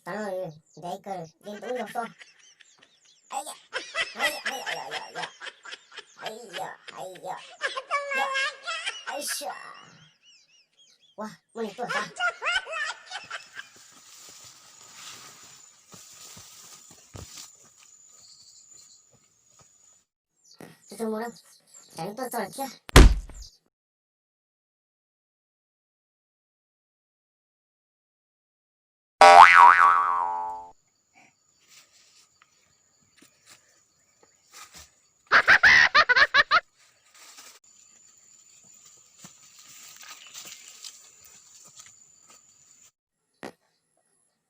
Tam no ntev kawg li ntub zog xwb. Ai ya, ai ya, ai ya, ai ya, ai ya, ai ya. Ua, muaj neeg tuaj tag. Tsis tau mus lawm, tsam tuaj txog lawm thiab.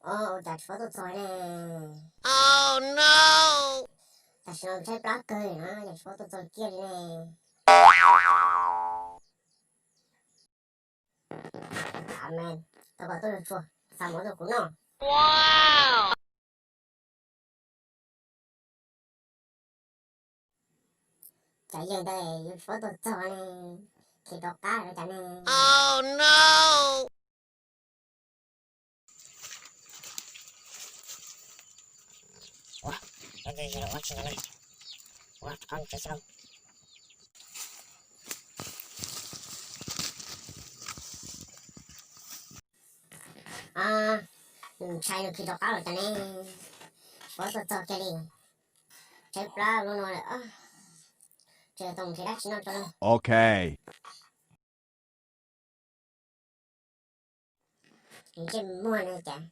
Ua cas tsis paub tuaj txog ne? Tam sim no tshaib plab kawg no, cas tsis paub tuaj txog kiag li ne? Amen, tau kom tuaj tsuag, xa mov rau kuv noj. Cov yawg ntawd yuav tsis paub tuaj txog ne, khiav rov qab lawm cas ne. Ntshai nws khiav rov qab lawm cas ne, tsis paub tuaj txog kiag li. Tshaib plab lub no lawm, tseem tau nrhiav dab tsi noj tso. Ok. Ntsej muag no cas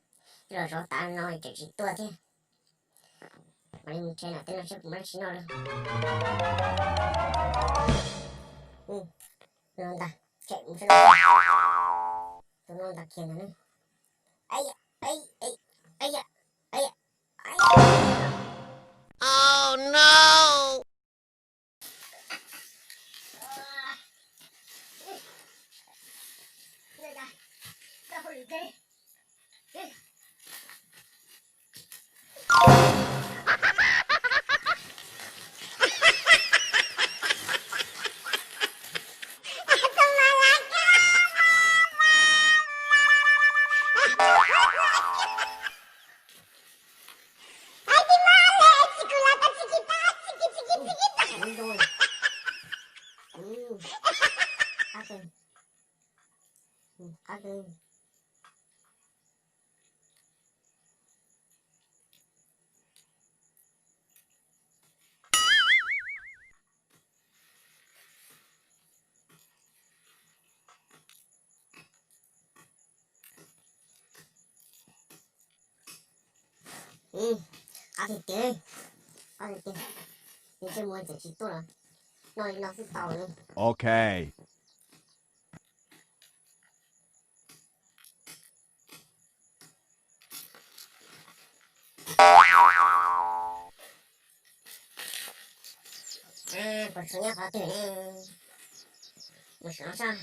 los zov tav no tseem tsis tuaj thiab. Mam li mus nrhiav nam tej no seb puas muaj dab tsi noj lawm. No ntag, tseem mus seb tus no ntag kiag ntag ne. Ai ya, ai, ai, ai ya, ai ya, ai ya. Qab tiag tiag, qab tiag tiag. Ntsej muag tseem tsis tuaj los noj li no xwb tau li. Ok. Puas tshuav nyob qhov twg ne? Mus saib seb.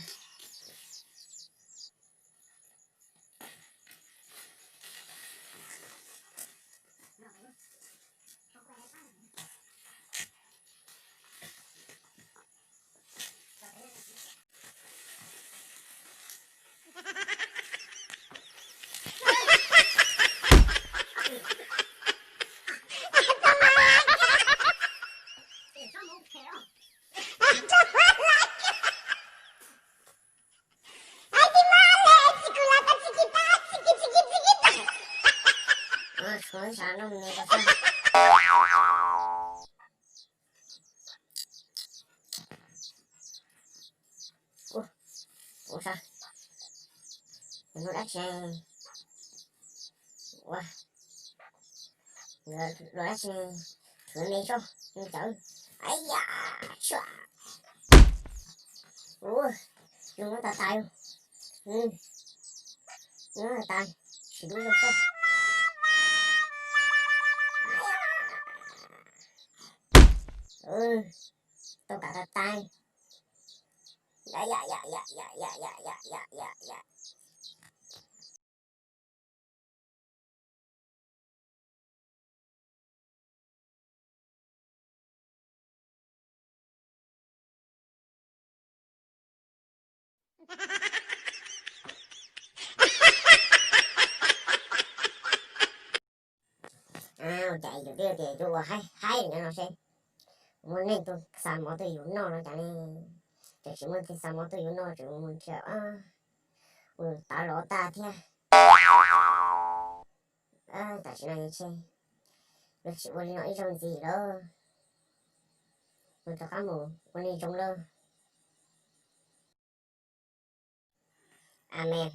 Ua, ua dab tsi? Ua, ua dab tsi? Thwv me tso, me cawv. Ai ya, tsua. Ua, zoo tas tas. Zoo tas tas, sim dub zoo xwb. Tau kam tas tas. Cas yus twb tias yuav ua haib haib nyob no seb, muaj neeg tuaj xa mov tuaj yus noj no cas ne, tseem tsis muaj neeg xa mov tuaj yus noj, tseem mus nrhiav ua tav los tag thiab. Tam sim no ces yuav tsis ua li no ib zaug ntxiv lawm, mus rov qab mus ua neeg zoo lawm. Amees.